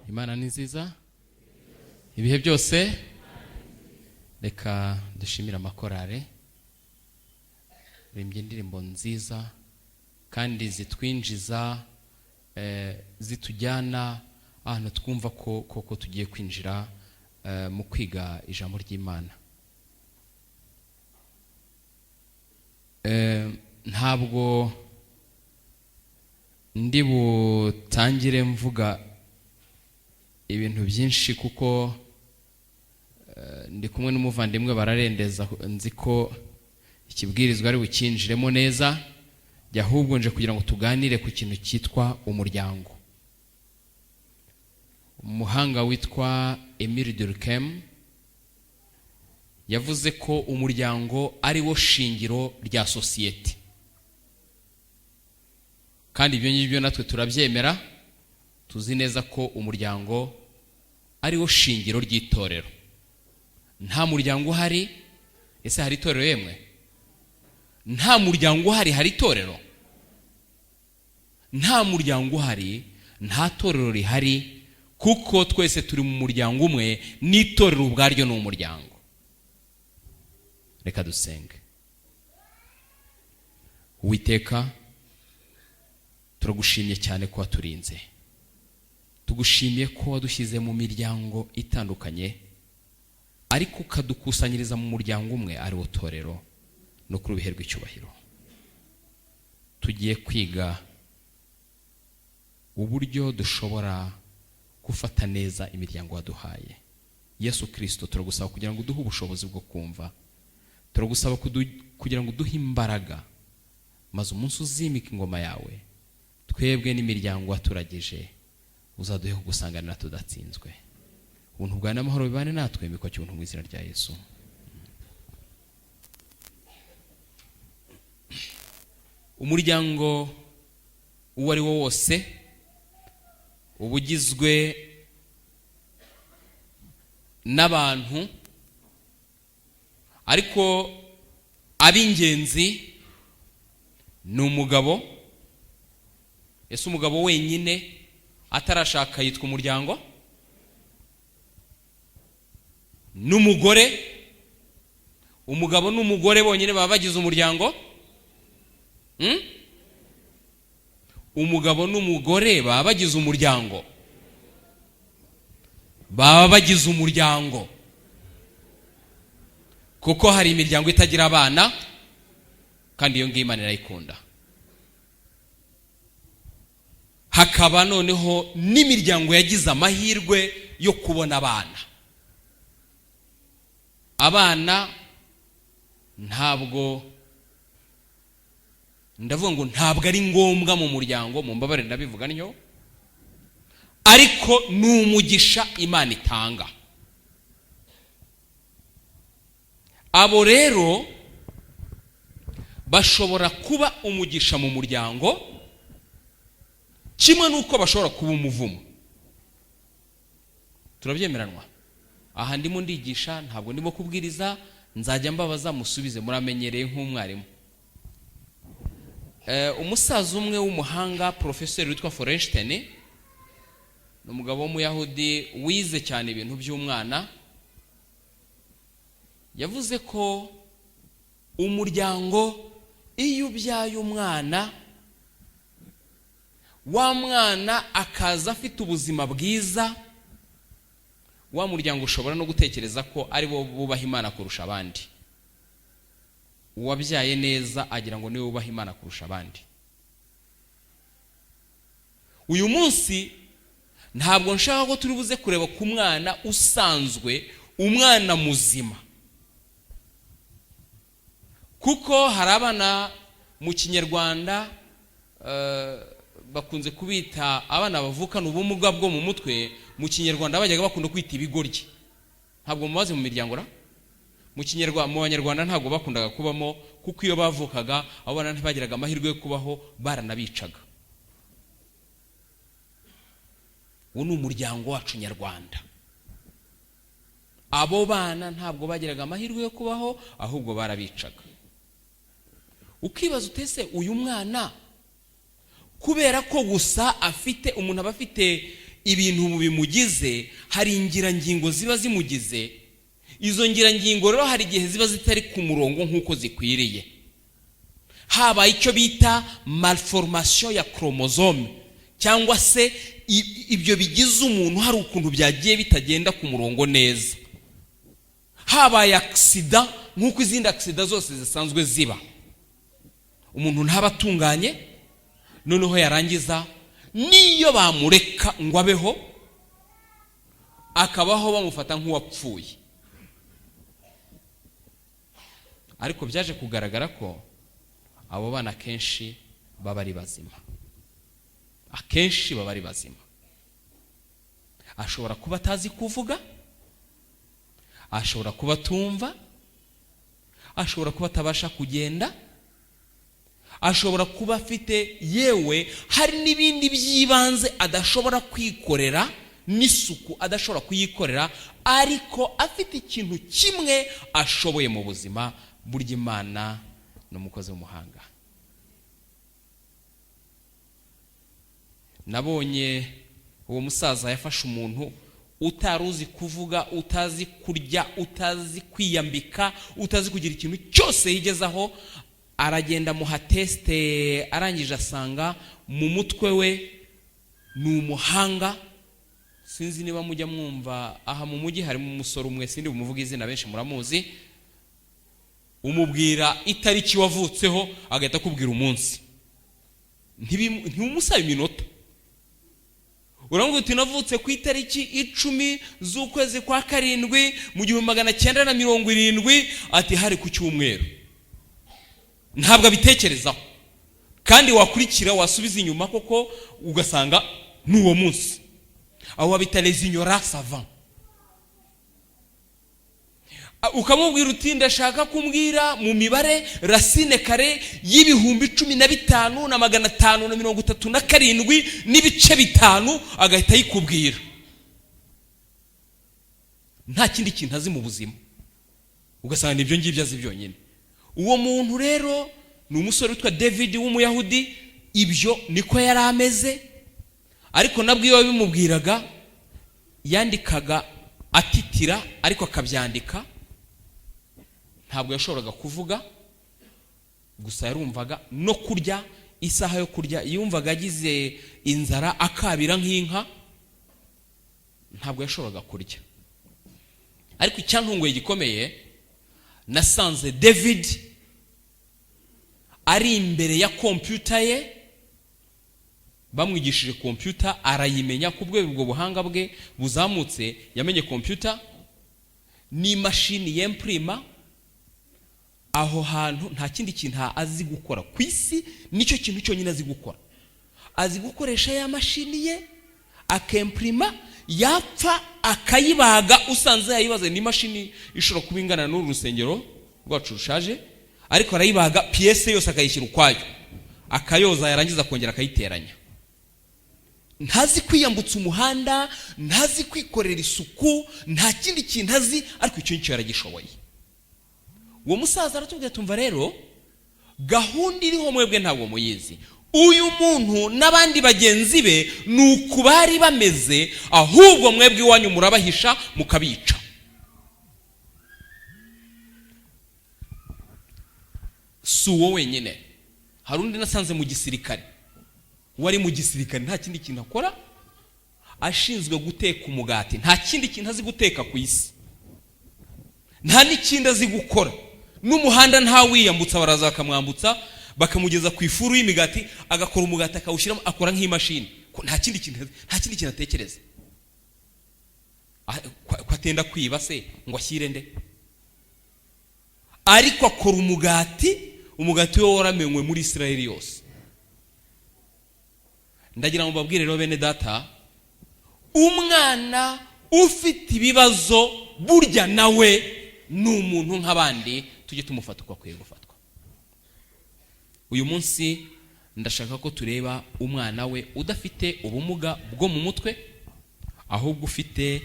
Imana ni nziza ibihe byose. Reka dushimire amakorale rimbye indirimbo nziza kandi zitwinjiza, zitujyana ahantu twumva ko koko tugiye kwinjira mu kwiga ijambo ry'Imana. Ntabwo ndi butangire mvuga ibintu byinshi kuko ndi kumwe n'umuvandimwe bararendeza, nzi ko ikibwirizwa ari bukinjiremo neza. Jya ahubwo nje kugira ngo tuganire ku kintu cyitwa umuryango. Umuhanga witwa Emile Durkheim yavuze ko umuryango ari wo shingiro rya sosiyete, kandi ibyo ngibyo natwe turabyemera. Tuzi neza ko umuryango ari wo shingiro ry'itorero. Nta muryango uhari, ese hari itorero? Yemwe, nta muryango uhari hari itorero? Nta muryango uhari nta torero rihari, kuko twese turi mu muryango umwe, n'itorero ubwaryo ni umuryango. Reka dusenge. Uwiteka, turagushimye cyane ko waturinze, tugushimiye ko wadushyize mu miryango itandukanye, ariko ukadukusanyiriza mu muryango umwe ari wo torero. No kuri ubiherwe icyubahiro. Tugiye kwiga uburyo dushobora gufata neza imiryango waduhaye. Yesu Kirisito, turagusaba kugira ngo uduhe ubushobozi bwo kumva, turagusaba kugira ngo uduhe imbaraga, maze umunsi uzimika ingoma yawe, twebwe n'imiryango waturagije uzaduhe kugusanganira tudatsinzwe. Ubuntu bwawe n'amahoro bibane natwe, mbikwa cy'ubuntu mu izina rya Yesu. Umuryango uwo ari wo wose uba ugizwe n'abantu, ariko ab'ingenzi ni umugabo. Ese umugabo wenyine atarashaka yitwa umuryango? N'umugore, umugabo n'umugore bonyine baba bagize umuryango? Umugabo n'umugore baba bagize umuryango, baba bagize umuryango, kuko hari imiryango itagira abana, kandi iyo ngiyo Imana irayikunda. Hakaba noneho n'imiryango yagize amahirwe yo kubona abana. Abana ntabwo ndavuga ngo ntabwo ari ngombwa mu muryango, mumbabarire ndabivuga ntyo, ariko ni umugisha Imana itanga. Abo rero bashobora kuba umugisha mu muryango, kimwe n'uko bashobora kuba umuvumo. Turabyemeranwa? Aha ndimo ndigisha, ntabwo ndimo kubwiriza, nzajya mbabaza musubize, muramenyereye nk'umwarimu. Umusaza umwe w'umuhanga, porofeseri witwa Forenstein, ni umugabo w'umuyahudi wize cyane ibintu by'umwana, yavuze ko umuryango iyo ubyaye umwana, wa mwana akaza afite ubuzima bwiza, wa muryango ushobora no gutekereza ko ari bo bubaha Imana kurusha abandi. Uwabyaye neza agira ngo niwe wubaha Imana kurusha abandi. Uyu munsi ntabwo nshaka ko turi buze kureba ku mwana usanzwe, umwana muzima, kuko hari abana mu Kinyarwanda bakunze kubita abana bavukana ubumuga bwo mu mutwe. Mu Kinyarwanda bajyaga bakunda kwita ibigoryi. Ntabwo mubazi mu miryango ra? Mu Kinyarwanda, mu Banyarwanda ntabwo bakundaga kubamo, kuko iyo bavukaga abo bana ntibagiraga amahirwe yo kubaho, baranabicaga. Uwo ni umuryango wacu nyarwanda. Abo bana ntabwo bagiraga amahirwe yo kubaho, ahubwo barabicaga. Ukibaza utese uyu mwana kubera ko gusa afite, umuntu aba afite Ibintu bimugize, hari ingirangingo ziba zimugize. Izo ngirangingo rero hari igihe ziba zitari ku murongo nk'uko zikwiriye, habaye icyo bita malformation ya chromosome, cyangwa se ibyo bigize umuntu hari ukuntu byagiye bitagenda ku murongo neza. Habaye accident nk'uko izindi accident zose zisanzwe ziba, umuntu ntaba atunganye. Noneho yarangiza, n'iyo bamureka ngo abeho, akabaho bamufata nk'uwapfuye. Ariko byaje kugaragara ko abo bana akenshi baba ari bazima, akenshi baba ari bazima. Ashobora kuba atazi kuvuga, ashobora kuba atumva, ashobora kuba atabasha kugenda, ashobora kuba afite, yewe hari n'ibindi by'ibanze adashobora kwikorera, n'isuku adashobora kuyikorera, ariko afite ikintu kimwe ashoboye mu buzima. Burya Imana ni umukozi w'umuhanga. Nabonye uwo musaza yafashe umuntu utari uzi kuvuga, utazi kurya, utazi kwiyambika, utazi kugira ikintu cyose yigezaho, aragenda amuha test, arangije asanga mu mutwe we ni umuhanga. Sinzi niba mujya mwumva aha mu mujyi harimo umusore umwe, sindi bumuvuge izina, benshi muramuzi. Umubwira itariki wavutseho agahita akubwira umunsi, ntibimusaba iminota. Uramubwira uti navutse ku itariki 10 z'ukwezi kwa 7 mu 1970, ati hari ku cyumweru. Ntabwo abitekerezaho, kandi wakurikira wasubiza inyuma koko ugasanga ni uwo munsi. Aho babita les ignorants savants. Ukamubwira uti ndashaka kumbwira mu mibare racine carrée y'15,537.5, agahita ayikubwira. Nta kindi kintu azi mu buzima, ugasanga nibyo ngibyo azi byonyine. Uwo muntu rero ni umusore witwa David w'umuyahudi. Ibyo niko yari ameze, ariko nabwo iyo bimubwiraga yandikaga atitira, ariko akabyandika. Ntabwo yashoboraga kuvuga, gusa yarumvaga. No kurya, isaha yo kurya yumvaga agize inzara akabira nk'inka. Ntabwo yashoboraga kurya. Ariko icyantunguye gikomeye, nasanze David ari imbere ya kompiyuta ye. Bamwigishije kompiyuta arayimenya, ku bwe ubwo buhanga bwe buzamutse yamenye kompiyuta n'imashini yempurima. Aho hantu nta kindi kintu azi gukora ku isi, nicyo kintu cyonyine azi gukora. Azi gukoresha ya mashini ye akempurima, yapfa akayibaga. Usanze yayibaze, ni imashini ishobora kuba ingana n'uru rusengero rwacu rushaje, ariko arayibaga, pièce yose akayishyira ukwayo, akayoza, yarangiza akongera akayiteranya. Ntazi kwiyambutsa umuhanda, ntazi kwikorera isuku, nta kindi kintu azi, ariko icyo ngicyo yaragishoboye. Uwo musaza aratubwira, tumva rero gahunda iriho, mwebwe ntabwo muyizi. Uyu muntu n'abandi bagenzi be ni uku bari bameze, ahubwo mwebwe iwanyu murabahisha mukabica. Si uwo wenyine, hari undi nasanze mu gisirikare. Wari mu gisirikare, nta kindi kintu akora, ashinzwe guteka umugati. Nta kindi kintu azi guteka ku isi, nta n'ikindi azi gukora. N'umuhanda ntawiyambutsa, baraza bakamwambutsa, bakamugeza ku ifuru y'imigati, agakora umugati akawushyiramo, akora nk'imashini. Nta kindi kintu, nta kindi kintu atekereza. Ko atenda kwiba se ngo ashyire nde? Ariko akora umugati, umugati we waramenywe muri Israel yose. Ndagira ngo mbabwire rero bene data, umwana ufite ibibazo burya nawe ni umuntu nk'abandi, tujye tumufata uko akwiye gufatwa. Uyu munsi ndashaka ko tureba umwana we udafite ubumuga bwo mu mutwe, ahubwo ufite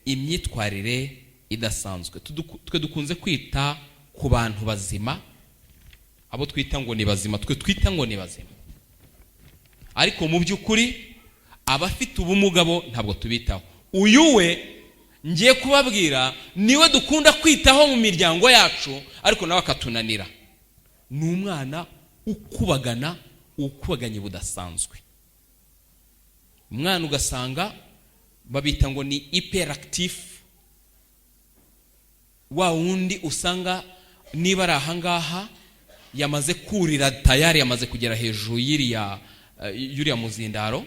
imyitwarire idasanzwe. Twe dukunze kwita ku bantu bazima, abo twita ngo ni bazima, twe twita ngo ni bazima, ariko mu by'ukuri Abafite ubumuga bo ntabwo tubitaho. Uyu we ngiye kubabwira niwe dukunda kwitaho mu miryango yacu, ariko nawe akatunanira. Ni umwana ukubagana, ukubaganye budasanzwe. Umwana ugasanga babita ngo ni hyperactif, wa wundi usanga niba ari ahangaha yamaze kurira, tayari yamaze kugera hejuru y'iriya y'uriya muzindaro.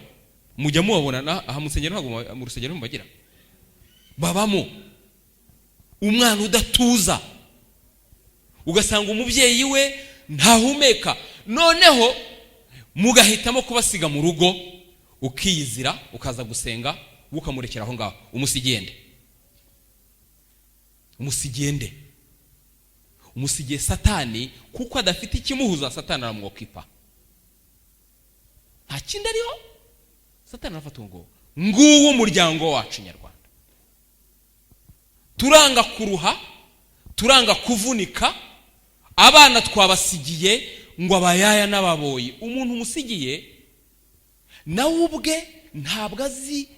Mujya mubabona aha mu rusengero? Ntabwo mu rusengero mubagira, babamo. Umwana udatuza, ugasanga umubyeyi we ntahumeka. Noneho mugahitamo kubasiga mu rugo, ukiyizira ukaza gusenga, ukamurekera aho ngaho. Umusigende, umusigende, umusigiye Satani, kuko adafite ikimuhuza. Satani aramwokipa, nta kindi ariho. Satani arafata ngo nguwo umuryango wacu nyarwanda. Turanga kuruha, turanga kuvunika. Abana twabasigiye ngo abayaya n'ababoyi. Umuntu umusigiye nawe ubwe ntabwo azi,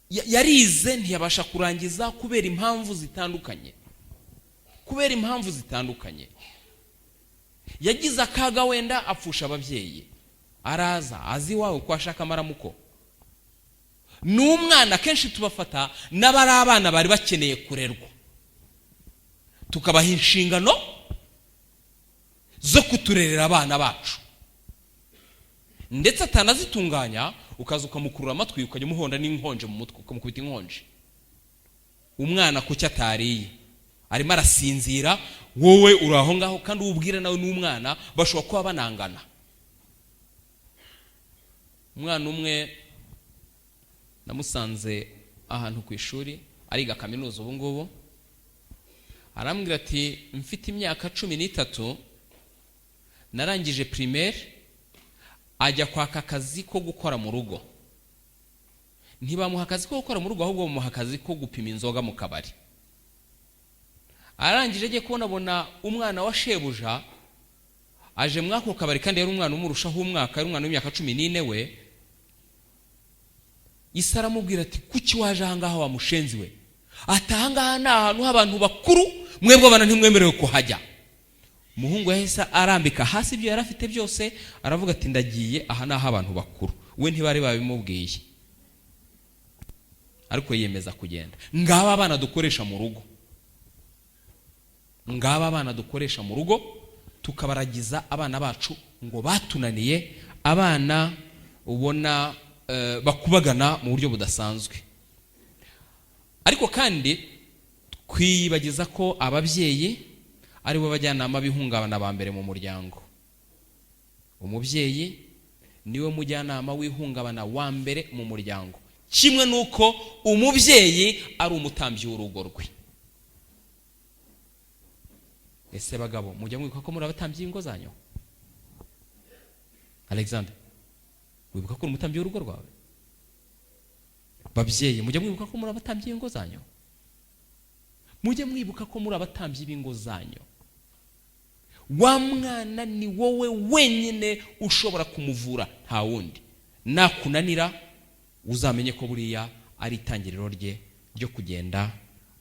yarize ntiyabasha kurangiza kubera impamvu zitandukanye, kubera impamvu zitandukanye. Yagize akaga, wenda apfusha ababyeyi, araza azi iwawe ko ashaka amaramuko. Ni umwana akenshi tubafata n'abari abana bari bakeneye kurerwa, tukabaha inshingano zo kuturerera abana bacu, ndetse atanazitunganya ukaza ukamukurura amatwi, ukajya umuhonda n'inkonje mu mutwe, ukamukubita inkonje. Umwana kuki atariye? Arimo arasinzira, wowe uri aho ngaho, kandi uwo ubwira nawe n'umwana bashobora kuba banangana. Umwana umwe namusanze ahantu ku ishuri, ariga kaminuza ubu ngubu, arambwira ati: "Mfite imyaka 13 narangije primaire." Ajya kwaka akazi ko gukora mu rugo, ntibamuha akazi ko gukora mu rugo, ahubwo bamuha akazi ko gupima inzoga mu kabari. Arangije agiye kubonabona umwana wa shebuja aje muri ako kabari, kandi yari umwana umurushaho umwaka, yari umwana w'imyaka 14 we. Isi aramubwira ati: "Kuki waje ahangaha, wa mushenzi we?" Ati: "Ahangaha ni ahantu h'abantu bakuru, mwebwe abana ntimwemerewe kuhajya." Umuhungu yahise arambika hasi ibyo yari afite byose, aravuga ati: "Ndagiye, aha ni ah'abantu bakuru." We ntibari babimubwiye, ariko yiyemeza kugenda. Ngaba abana dukoresha mu rugo, ngaba abana dukoresha mu rugo, tukabaragiza abana bacu ngo batunaniye. Abana ubona bakubagana mu buryo budasanzwe, ariko kandi twiyibagiza ko ababyeyi ari bo bajyanama b'ihungabana ba mbere mu muryango. Umubyeyi niwe mujyanama w'ihungabana wa mbere mu muryango, kimwe n'uko umubyeyi ari umutambyi w'urugo rwe. Ese bagabo, mujya mwibuka ko muri abatambyi b'ingo zanyu? Alexander, wibuka ko uri umutambyi w'urugo rwawe? Babyeyi, mujya mwibuka ko muri abatambyi b'ingo zanyu? Mujye mwibuka ko muri abatambyi b'ingo zanyu. Wa mwana ni wowe wenyine ushobora kumuvura, nta wundi. Nakunanira, uzamenye ko buriya ari itangiriro rye ryo kugenda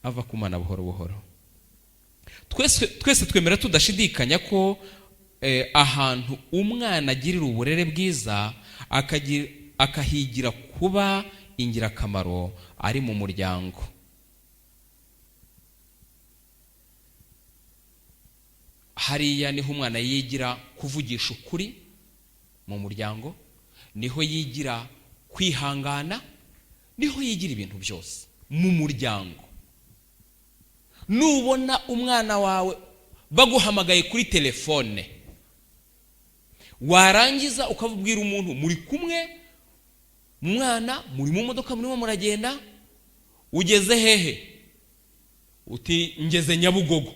ava ku Mana buhoro buhoro. Twese, twese twemera tudashidikanya ko ahantu umwana agirira uburere bwiza, akahigira kuba ingirakamaro, ari mu muryango. Hariya niho umwana yigira kuvugisha ukuri mu muryango, niho yigira kwihangana, niho yigira ibintu byose mu muryango. Nubona umwana wawe baguhamagaye kuri telefone, warangiza ukabwira umuntu muri kumwe, umwana muri mu modoka, murimo muragenda, ugeze hehe? Uti: "Ngeze Nyabugogo."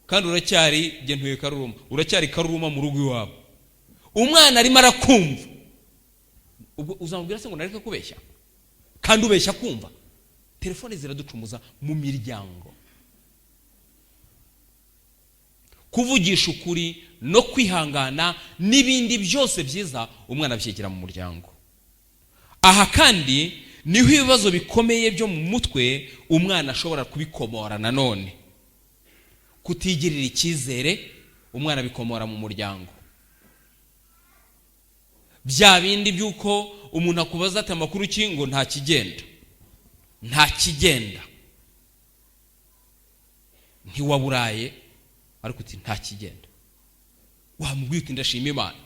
Kandi uracyari ntuye Karuruma, uracyari Karuruma mu rugo iwawe. Umwana arimo arakumva. Ubwo uzamubwira se ngo nareke kubeshya, kandi ubeshya kumva? Telefone ziraducumuza mu miryango. Kuvugisha ukuri no kwihangana n'ibindi byose byiza, umwana abyigira mu muryango. Aha kandi niho ibibazo bikomeye byo mu mutwe umwana ashobora kubikomora. Nanone kutigirira icyizere umwana bikomora mu muryango. Bya bindi by'uko umuntu akubaza ati: "Amakuru ki?" Ngo: "Nta kigenda, nta kigenda." Ntiwaburaye, ariko uti: "Nta kigenda." Wamubwira uti: "Ndashima Imana,"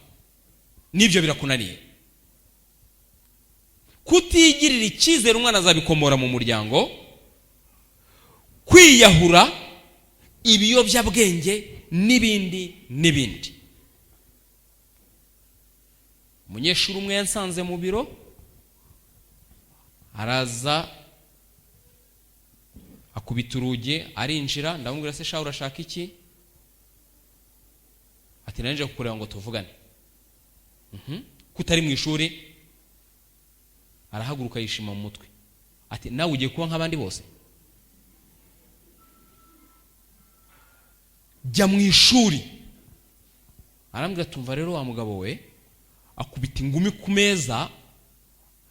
n'ibyo birakunaniye. Kutigirira icyizere umwana azabikomora mu muryango, kwiyahura, ibiyobyabwenge n'ibindi n'ibindi. Umunyeshuri umwe yansanze mu biro, araza akubita urugi arinjira. Ndamubwira: "Se sha, urashaka iki?" Ati: "Nanje kukureba ngo tuvugane." "Kutari mu ishuri?" Arahaguruka yishima mu mutwe, ati: "Nawe ugiye kuba nk'abandi bose, jya mu ishuri." Arambwira: "Tumva rero wa mugabo we." Akubita ingumi ku meza,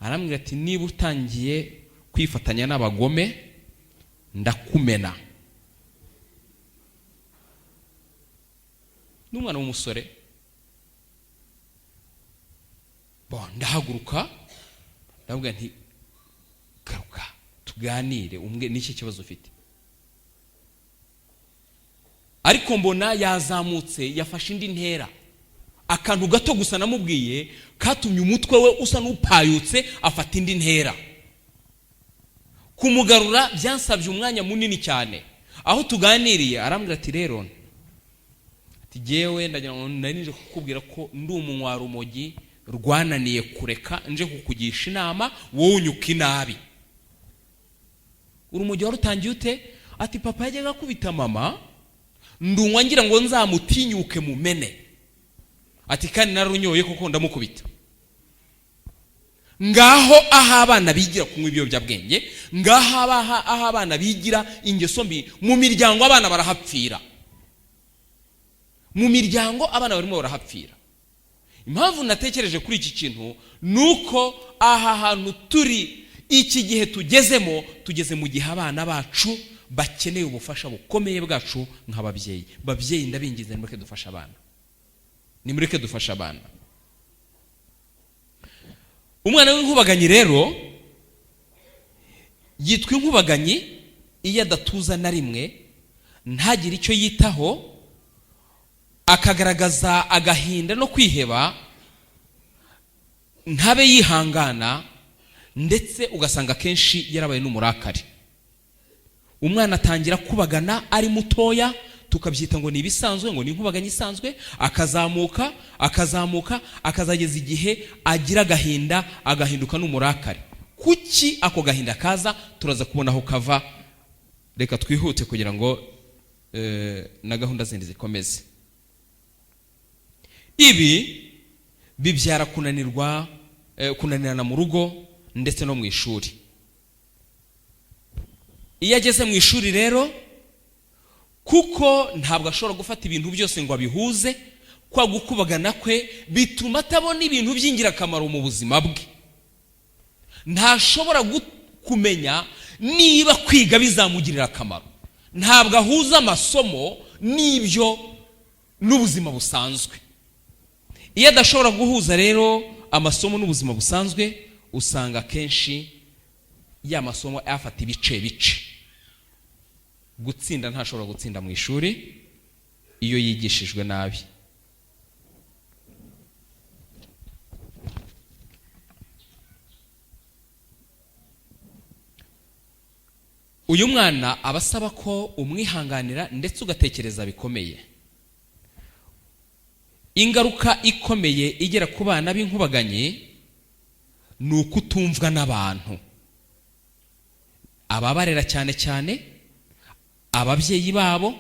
arambwira ati: "Niba utangiye kwifatanya n'abagome, ndakumena." N'umwana w'umusore. Bon, ndahaguruka, ndamubwira nti: "Garuka tuganire, umwe n'iki kibazo ufite?" Ariko mbona yazamutse, yafashe indi ntera. Akantu gato gusa namubwiye katumye umutwe we usa n'upayutse, afata indi ntera. Kumugarura byansabye umwanya munini cyane. Aho tuganiriye, arambwira ati: "Rero," ati, "jyewe ndagira ngo nari nje kukubwira ko ndi umunywarumogi rwananiye kureka, nje kukugisha inama, wowe unyuka inabi." "Urumogi warutangiye ute?" Ati: "Papa yajyaga akubita mama, ndunywa ngira ngo nzamutinyuke mumene." Ati: "Kandi narunyoye kuko ndamukubita." Ngaho aho abana bigira kunywa ibiyobyabwenge, ngaho aho abana bigira ingeso mbi mu miryango, abana barahapfira. Mu miryango abana barimo barahapfira. Impamvu natekereje kuri iki kintu ni uko aha hantu turi, iki gihe tugezemo, tugeze mu gihe abana bacu bakeneye ubufasha bukomeye bwacu nk'ababyeyi. Babyeyi, ndabinginze, nimureke dufashe abana, nimureke dufashe abana. Umwana w'inkubaganyi rero yitwa inkubaganyi iyo adatuza na rimwe, ntagire icyo yitaho, akagaragaza agahinda no kwiheba, ntabe yihangana, ndetse ugasanga akenshi yarabaye n'umurakare. Umwana atangira kubagana ari mutoya, tukabyita ngo ni ibisanzwe, ngo ni inkubaganyi isanzwe, akazamuka, akazamuka, akazageza igihe agira agahinda, agahinduka n'umurakare. Kuki ako gahinda kaza? Turaza kubona aho kava. Reka twihute kugira ngo na gahunda zindi zikomeze. Ibi bibyara kunanirwa, kunanirana mu rugo ndetse no mu ishuri. Iyo ageze mu ishuri rero, kuko ntabwo ashobora gufata ibintu byose ngo abihuze, kwa gukubagana kwe bituma atabona ibintu by'ingirakamaro mu buzima bwe. Ntashobora kumenya niba kwiga bizamugirira akamaro. Ntabwo ahuza amasomo n'ibyo n'ubuzima busanzwe. Iyo adashobora guhuza rero amasomo n'ubuzima busanzwe, usanga akenshi ya masomo ayafata ibice bice. Gutsinda, ntashobora gutsinda mu ishuri iyo yigishijwe nabi. Uyu mwana aba asaba ko umwihanganira ndetse ugatekereza bikomeye. Ingaruka ikomeye igera ku bana b'inkubaganyi ni ukutumvwa n'abantu, ababarera, cyane cyane ababyeyi babo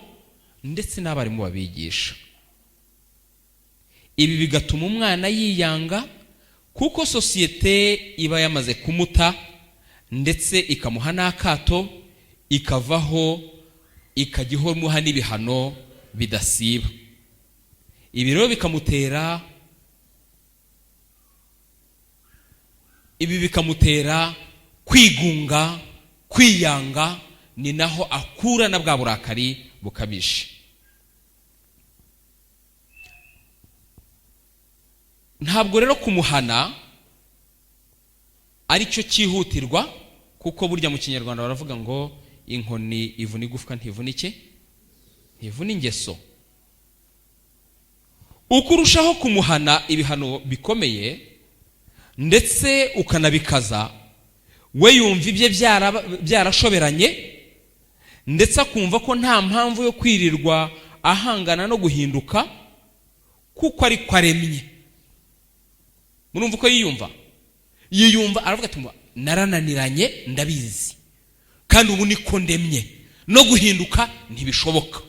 ndetse n'abarimu babigisha. Ibi bigatuma umwana yiyanga, kuko sosiyete iba yamaze kumuta, ndetse ikamuha n'akato, ikavaho ikajya imuha n'ibihano bidasiba. Ibi rero bikamutera Ibi bikamutera kwigunga, kwiyanga. Ni naho akura na bwa burakari bukabije. Ntabwo rero kumuhana ari cyo cyihutirwa, kuko burya mu Kinyarwanda baravuga ngo inkoni ivuna igufwa, ntivunike, ntivuna ingeso. Uko urushaho kumuhana ibihano bikomeye ndetse ukanabikaza, we yumva ibye byarashoberanye, ndetse akumva ko nta mpamvu yo kwirirwa ahangana no guhinduka, kuko ariko aremye. Murumva uko yiyumva? Yiyumva aravuga ati: "Narananiranye, ndabizi, kandi ubu niko ndemye, no guhinduka ntibishoboka."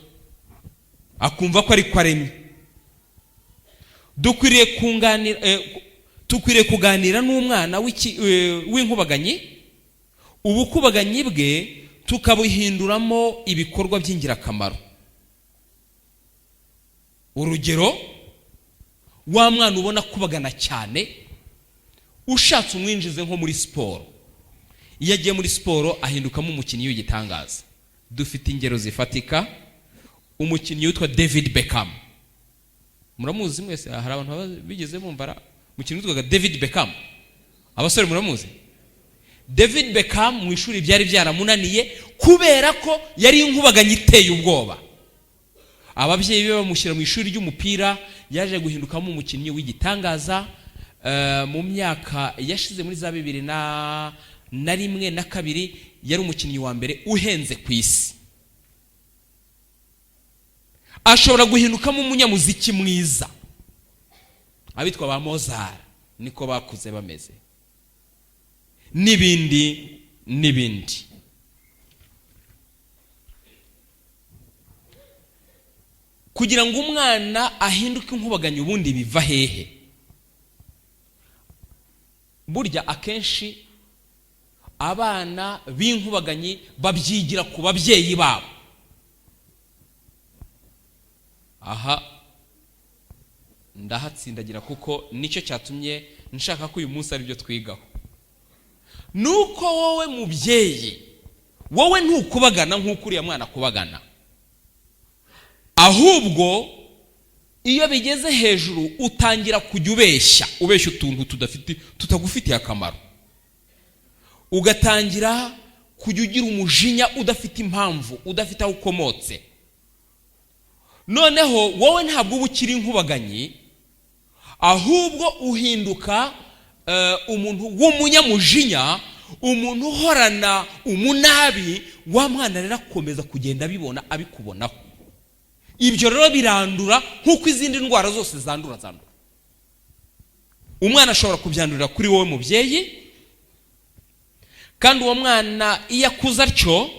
Akumva ko ariko aremye. Dukwiriye kunganira, dukwiriye kuganira n'umwana w'inkubaganyi, ubukubaganyi bwe tukabuhinduramo ibikorwa by'ingirakamaro. Urugero, wa mwana ubona kubagana cyane, ushatse umwinjize nko muri siporo. Iyo agiye muri siporo ahindukamo umukinnyi w'igitangaza. Dufite ingero zifatika. Umukinnyi witwa David Beckham, muramuzi mwese? Hari abantu bigeze bumva umukinnyi witwaga David Beckham? Abasore muramuzi? David Beckham mu ishuri byari byaramunaniye kubera ko yari inkubaganyi iteye ubwoba. Ababyeyi be bamushyira mu ishuri ry'umupira, yaje guhindukamo umukinnyi w'igitangaza. Mu myaka yashize, muri za 2001 na 2, yari umukinnyi wa mbere uhenze ku isi. Ashobora guhindukamo umunyamuziki mwiza. Abitwa ba Mozart niko bakuze bameze, n'ibindi n'ibindi. Kugira ngo umwana ahinduke inkubaganyi, ubundi biva hehe? Burya akenshi abana b'inkubaganyi babyigira ku babyeyi babo. Aha ndahatsindagira kuko nicyo cyatumye nshaka ko uyu munsi aribyo twigaho. Nuko wowe mubyeyi, wowe ntukubagana nk'uko uriya mwana akubagana, ahubwo iyo bigeze hejuru utangira kujya ubeshya, ubeshya utuntu tudafite, tutagufitiye akamaro, ugatangira kujya ugira umujinya udafite impamvu, udafite aho ukomotse. Noneho wowe ntabwo uba ukiri inkubaganyi, ahubwo uhinduka umuntu w'umunyamujinya, umuntu uhorana umunabi. Wa mwana rero akomeza kugenda abibona, abikubonaho. Ibyo rero birandura nk'uko izindi ndwara zose zandura. Umwana ashobora kubyandurira kuri wowe mubyeyi. Kandi uwo mwana iyo akuze atyo,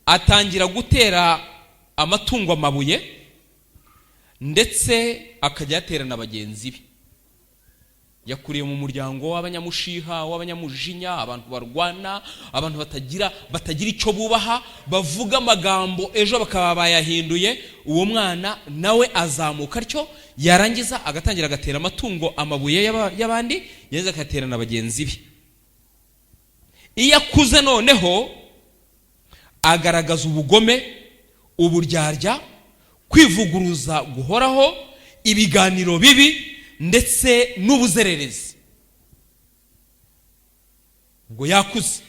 atangira gutera amatungo amabuye, ndetse akajya ayatera na bagenzi be. Yakuriye mu muryango w'abanyamushiha, w'abanyamujinya, abantu barwana, abantu batagira icyo bubaha, bavuga amagambo ejo bakaba bayahinduye. Uwo mwana nawe azamuka atyo, yarangiza agatangira agatera amatungo amabuye y'abandi, yarangiza agatera na bagenzi be. Iyo akuze noneho agaragaza ubugome, uburyarya, kwivuguruza guhoraho, ibiganiro bibi ndetse n'ubuzererezi. Ubwo yakuze.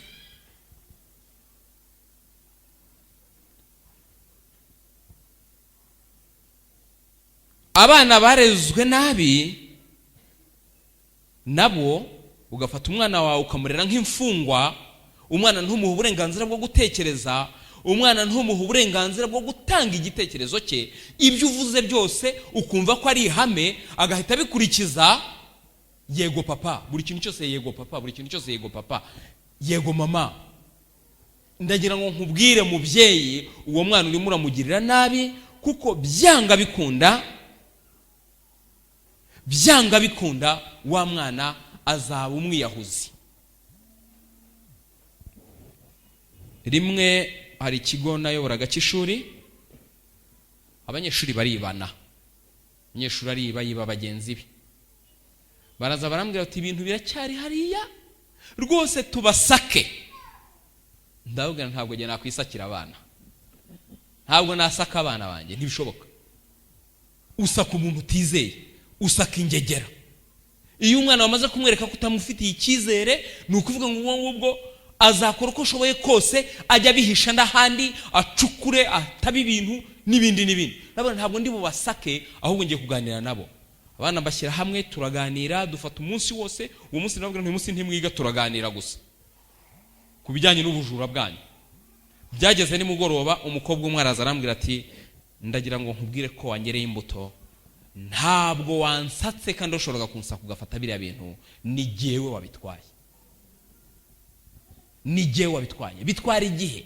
Abana barezwe nabi nabo, ugafata umwana wawe ukamurera nk'imfungwa, umwana ntumuhe uburenganzira bwo gutekereza, umwana ntumuhe uburenganzira bwo gutanga igitekerezo cye, ibyo uvuze byose ukumva ko ari ihame, agahita abikurikiza. Yego papa, buri kintu cyose yego papa, buri kintu cyose yego papa, yego mama. Ndagira ngo nkubwire mubyeyi, uwo mwana urimo uramugirira nabi, kuko byanga bikunda, byanga bikunda, wa mwana azaba umwiyahuzi. Rimwe hari ikigo nayoboraga cy'ishuri, abanyeshuri baribana, umunyeshuri ariba, yiba bagenzi be. Baraza barambwira bati: "Ibintu biracyari hariya rwose, tubasake." Ndababwira: "Ntabwo njye nakwisakira abana, ntabwo nasaka abana banjye, ntibishoboka." Usaka umuntu utizeye, usaka ingegera. Iyo umwana wamaze kumwereka ko utamufitiye icyizere, ni ukuvuga ngo ubwo ngubwo azakora uko ashoboye kose, ajya abihisha n'ahandi, acukure, ataba ibintu n'ibindi n'ibindi. Ndabona ntabwo ndi bubasake, ahubwo ngiye kuganira nabo. Abana mbashyira hamwe, turaganira, dufata umunsi wose. Uwo munsi ndababwira nti: "Uyu munsi ntimwiga, turaganira gusa ku bijyanye n'ubujura bwanyu." Byageze nimugoroba, umukobwa umwe araza arambwira ati: "Ndagira ngo nkubwire ko wangereye imbuto. Ntabwo wansatse kandi ushoboraga kunsaka ugafata biriya bintu. Ni jyewe wabitwaye, ni jyewe wabitwaye." Bitwara igihe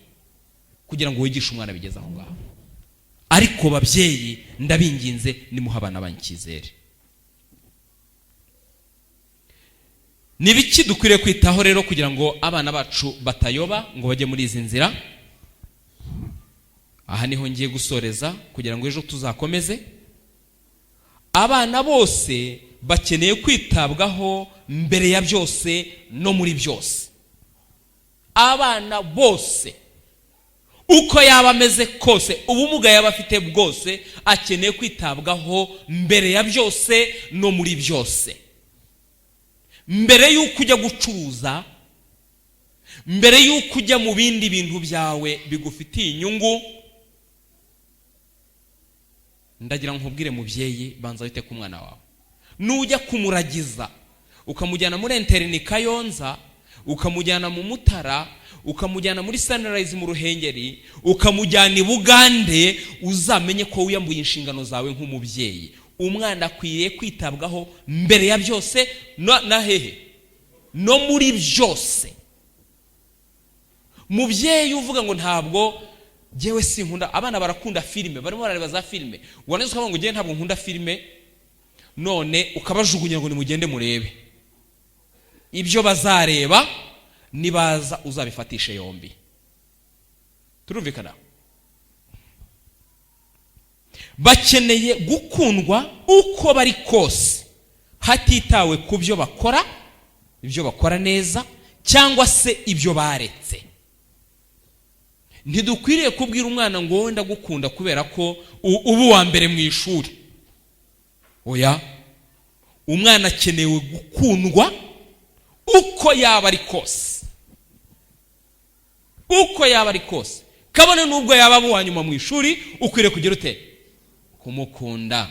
kugira ngo wigishe umwana bigeze aho ngaho. Ariko babyeyi, ndabinginze, nimuha abana banyu icyizere. Ni biki dukwiriye kwitaho rero kugira ngo abana bacu batayoba ngo bajye muri izi nzira? Aha niho ngiye gusoreza kugira ngo ejo tuzakomeze. Abana bose bakeneye kwitabwaho mbere ya byose no muri byose. Abana bose, uko yaba ameze kose, ubumuga yaba afite bwose, akeneye kwitabwaho mbere ya byose no muri byose. Mbere y'uko ujya gucuruza, mbere y'uko ujya mu bindi bintu byawe bigufitiye inyungu, ndagira ngo nkubwire mubyeyi, banza wite ku mwana wawe. Nujya kumuragiza, ukamujyana muri internat Kayonza, ukamujyana mu Mutara, ukamujyana muri Sunrise mu Ruhengeri, ukamujyana i Bugande, uzamenye ko wiyambuye inshingano zawe nk'umubyeyi. Umwana akwiriye kwitabwaho mbere ya byose na hehe? No muri byose. Mubyeyi uvuga ngo ntabwo jyewe sinkunda, abana barakunda filime, barimo barareba za filime, warangiza ukavuga ngo: "Njyewe ntabwo nkunda filime", none ukabajugunya ngo nimugende murebe ibyo bazareba, nibaza uzabifatishe yombi. Turumvikana? Bakeneye gukundwa uko bari kose, hatitawe ku byo bakora, ibyo bakora neza cyangwa se ibyo baretse. Ntidukwiriye kubwira umwana ngo: "Wowe ndagukunda kubera ko uba uwa mbere mu ishuri." Oya, umwana akenewe gukundwa uko yaba ari kose, uko yaba ari kose, kabone n'ubwo yaba aba uwa nyuma mu ishuri, ukwiriye kugira ute? Kumukunda.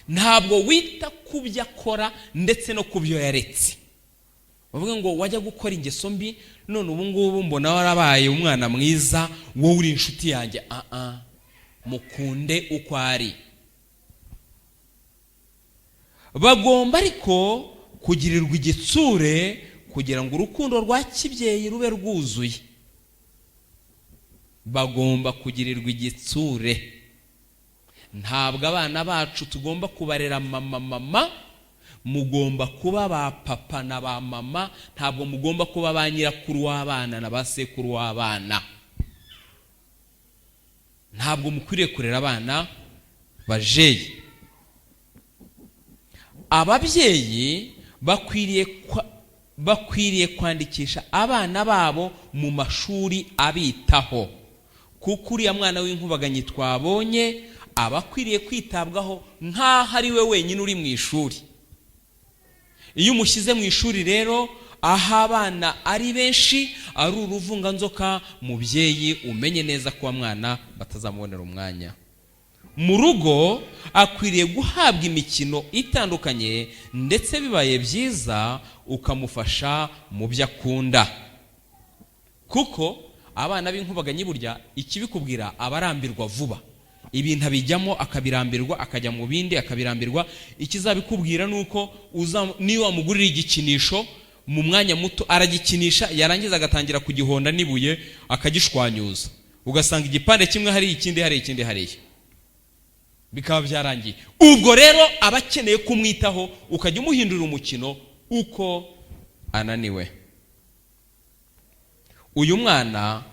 Ntabwo wita ku byo akora ndetse no ku byo yaretse. Bavuga ngo wajya gukora ingeso mbi, none ubu ngubu mbona warabaye umwana mwiza, wowe uri inshuti yanjye. Aa, mukunde uko ari. Bagomba ariko kugirirwa igitsure kugira ngo urukundo rwa kibyeyi rube rwuzuye. Bagomba kugirirwa igitsure. Ntabwo abana bacu tugomba kubarera mama mama. Mugomba kuba ba papa na ba mama, ntabwo mugomba kuba ba nyirakuru w'abana na ba sekuru w'abana. Ntabwo mukwiriye kurera abana bajeyi. Ababyeyi bakwiriye kwandikisha abana babo mu mashuri abitaho, kuko uriya mwana w'inkubaganyi twabonye aba akwiriye kwitabwaho nk'aho ari we wenyine uri mu ishuri. Iyo umushyize mu ishuri rero aho abana ari benshi, ari uruvunganzoka, mubyeyi, umenye neza ko uwo mwana batazamubonera umwanya. Mu rugo akwiriye guhabwa imikino itandukanye, ndetse bibaye byiza ukamufasha mu byo akunda, kuko abana b'inkubaganyi burya ikibikubwira abarambirwa vuba. Ibintu abijyamo akabirambirwa, akajya mu bindi akabirambirwa. Ikizabikubwira ni uko niyo wamugurira igikinisho, mu mwanya muto aragikinisha, yarangiza agatangira kugihonda n'ibuye akagishwanyuza, ugasanga igipande kimwe hariya, ikindi hariya, ikindi hariya, bikaba byarangiye. Ubwo rero aba akeneye kumwitaho, ukajya umuhindurira umukino uko ananiwe. Uyu mwana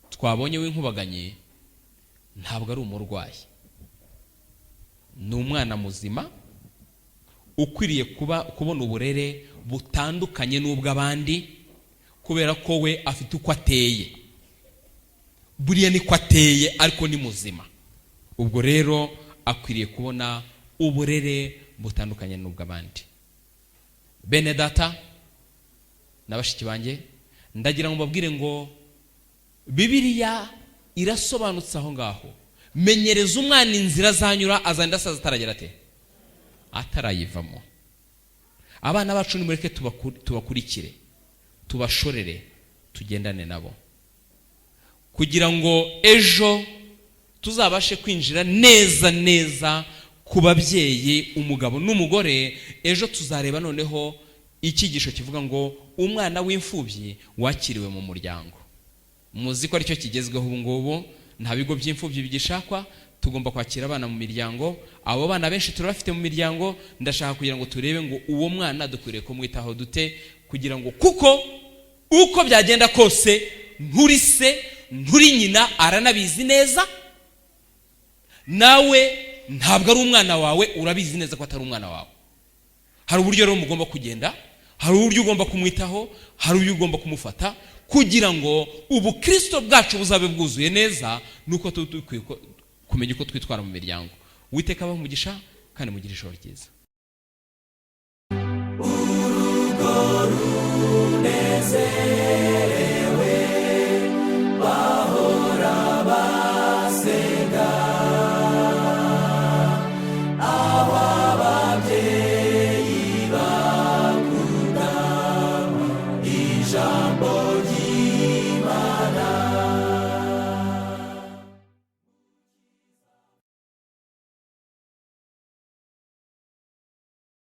twabonye w'inkubaganyi ntabwo ari umurwayi, ni umwana muzima. Ukwiriye kuba kubona uburere butandukanye n'ubw'abandi, kubera ko we afite uko ateye. Buriya niko ateye, ariko ni muzima. Ubwo rero akwiriye kubona uburere butandukanye n'ubw'abandi. Bene data na bashiki banjye, ndagira ngo mbabwire ngo Bibiliya irasobanutse aho ngaho: menyereza umwana inzira azanyura, azagenda asaza ataragera ate? Atarayivamo. Abana bacu nimureke tubakurikire, tubashorere, tugendane nabo, kugira ngo ejo tuzabashe kwinjira neza neza ku babyeyi, umugabo n'umugore. Ejo tuzareba noneho icyigisho kivuga ngo umwana w'imfubyi wakiriwe mu muryango. Muzi ko aricyo kigezweho ubu ngubu. Nta bigo by'imfubyi bigishakwa, tugomba kwakira abana mu miryango. Abo bana benshi turabafite mu miryango. Ndashaka kugira ngo turebe ngo uwo mwana dukwiriye kumwitaho dute, kugira ngo, kuko uko byagenda kose, nturi se, nturi nyina, aranabizi neza. Nawe ntabwo ari umwana wawe, urabizi neza ko atari umwana wawe. Hari uburyo rero mugomba kugenda, hari uburyo ugomba kumwitaho, hari uburyo ugomba kumufata, kugira ngo ubukristo bwacu buzabe bwuzuye neza. Nuko tuba dukwiye kumenya uko twitwara mu miryango. Uwiteka abahe umugisha kandi mugire ijoro ryiza. Urugo runezerwa.